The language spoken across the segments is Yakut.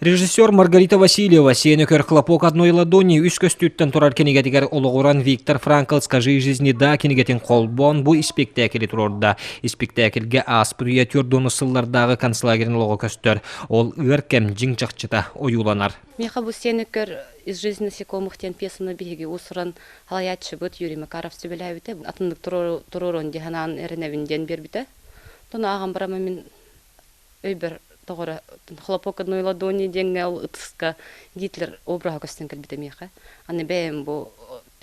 Режиссер Маргарита Васильева «Сиэн Өкөр хлопок одной ладони» үс көстүүттэн турар кинигэтигэр олоҕуран Виктор Франкл «Скажи жизни да» кинигэтин холбоон бу испиктээкили туруорда. Испиктээкилгэ ааспыт үйэ 40 сыллардааҕы концлагерын олоҕо көстөр. Ол ыар кэм дьиҥ чахчыта ойууланар. Миэхэ бу Сиэн Өкөр «Из жизни насекомых» диэн пьесаны биһиги уус-уран салайааччыбыт Юрий Макаров сүбэлээбитэ. Атыннык туруоруон дии санаан эрэнэбин диэн биэрбитэ. Тону ааҕан бараммын мин өйбөр тоҕо эрэ хлопок одной ладони диэҥҥэ ол ытыска Гитлер обраһа көстөн кэлбитэ миэхэ. Аны бэйэм бу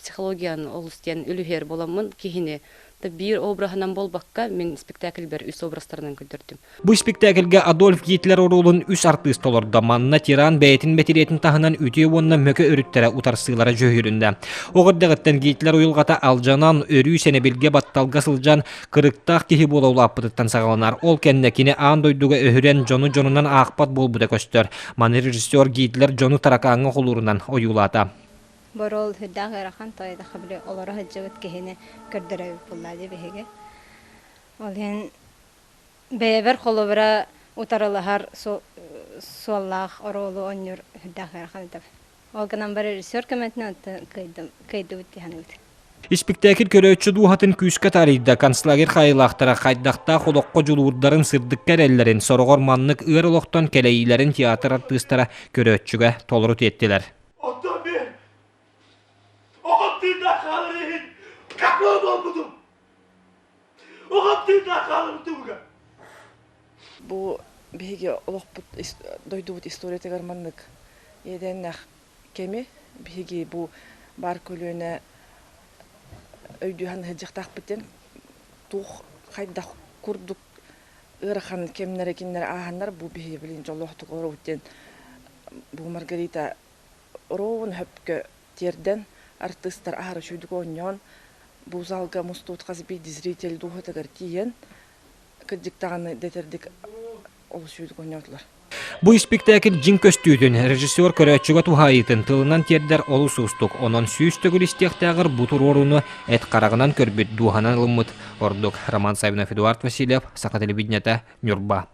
психологияны олус диэн үлүһүйэр буоламмын киһини биир обраһынан буолбакка мин спектакльбэр үс образтарынан көрдөрдүм. Бу испиктээкилгэ Адольф Гитлер оруолун үс артыыс толордо. Манна тиран бэйэтин мэтириэтин таһынан үтүө уонна мөкү өрүттэрэ утарсыылара дьүһүйүлүннэ. Оҕо эрдэҕиттэн Гитлер уйулҕата алдьанан, өрүү сэнэбилгэ батталга сылдьан, кырыктаах киһи буола улааппытыттан саҕаланар. Ол кэннэ кини аан дойдуга өһүрэн, дьону дьонунан аахпат буолбута көстөр. Маны режиссер Гитлер дьону таракааҥҥа холуурунан ойуулаата. Борол сүрдээх ыарахан тоойдохо били олоро сылдьыбыт киһини көрдөрөбүт буоллаа дии биһиги. Ол иһин бэйэбэр холобура утарылаһар суоллаах оруолу оонньуур сүрдээх ыарахан этэ. Ол гынан баран режиссер көмөтүнэн оттон кыайдыбыт дии саныыбыт. Испиктээкил көрөөччү дууһатын күүскэ таарыйда, концлагерь хаайыылаахтара хайдахтаах олоххо дьулуурдарын сырдыкка эрэллэрин, сороҕор маннык ыар олохтон кэлэйиилэрин театр артыыстара көрөөччүгэ толору тиэттилэр. Оттон мин оҕом тыыннаах хаалар иһин какой буолбутум? Оҕом тыыннаах хааларын туһугар. Бу биһиги олохпут дойдубут историятыгар маннык иэдээннээх кэми биһиги бу баар көлүөнэ өйдүү сылдьыахтаахпыт диэн туох хайдах курдук ыарахан кэмнэрэ кинилэр ааһаннар бу биһиги билигин дьоллоохтук олоробут диэн бу Маргарита оруобун хөпкө тиэрдэн артыыстар аһара үчүгдүк оонньоон бу залга мустубут хас биирдии зритель дууһатыгар тиийэн кырдьык даҕаны дэтэрдик олус үчүгдүк оонньоотулар. Бу испиктээкил дьиҥ көстүүтүн, режиссер көрөөччүгэ туһаайыытын тылынан тиэрдэр олус уустук. Онон 100 төгүл истиэхтээҕэр бу туруорууну эт хараҕынан көрбүт, дууһанан ылыммыт ордук. Роман Савинов, Эдуард Васильев, Саха телевидениета, Ньурба.